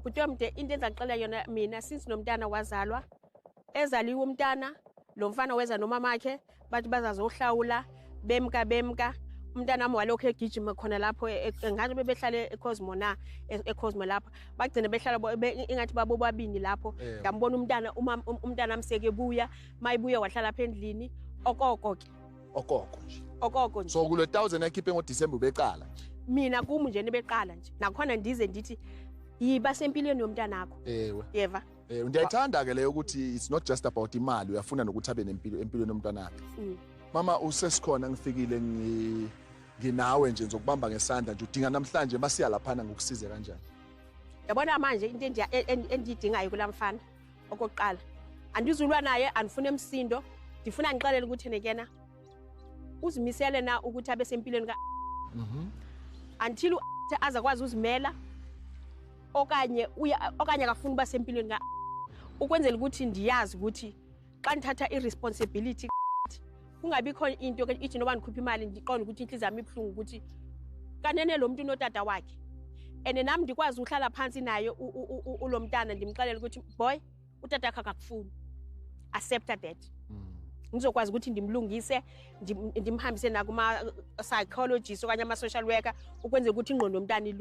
Bhuti wamde, into engizakuxelela yona mina, since nomntana wazalwa, ezaliwe umntana, lo mfana weza nomamakhe, bathi bazazohlawula, bemka bemka. Umntana wami walokhu egijima khona lapho, ngathi bebehlale eCosmo na, eCosmo lapho bagcine behlala ingathi babobabini lapho. Ngambona umntana, umntana wami sekebuya, mayibuya wahlala apha endlini okoko ke. Okoko nje. Okoko nje. So kule 1000 akhiphe ngoDecember ubeqala? Mina kum nje nibeqala nje, nakhona ndize ndithi yiba sempilweni yomntanakho. Yeva. Ndiyayithanda ke leyo ukuthi it's not just about imali, uyafuna nokuthi abe nempilo empilweni yomntwanakhe. Mama, usesikhona, ngifikile, nginawe nje, ngizokubamba ngesandla nje. Udinga namhlanje masiya laphana ngokusize kanjani? Yabona manje, into endiyidingayo kulaa mfana, okokuqala, andizulwa naye, andifuna emsindo, ndifuna ndixelele ukuthi nekena uzimisele na ukuthi abe sempilweni ka until azakwazi uzimela, okanye uya, okanye akafuni uba sempilweni ka, ukwenzela ukuthi ndiyazi ukuthi xa ndithatha i-responsibility kungabikho into ke ithi noba ndikhupha imali, ndiqonde ukuthi inhliziyo yami ibuhlungu ukuthi kanene lo mntu unotata wakhe, and nami ndikwazi uhlala phantsi naye ulo mntana, ndimxelele ukuthi, "Boy, utata wakhe akakufuni, accepta that." Ngizokwazi ukuthi ndimlungise, ndimhambise nakuma-psychologist okanye ama-social worker ukwenzela ukuthi ingqondo yomntana ilunge.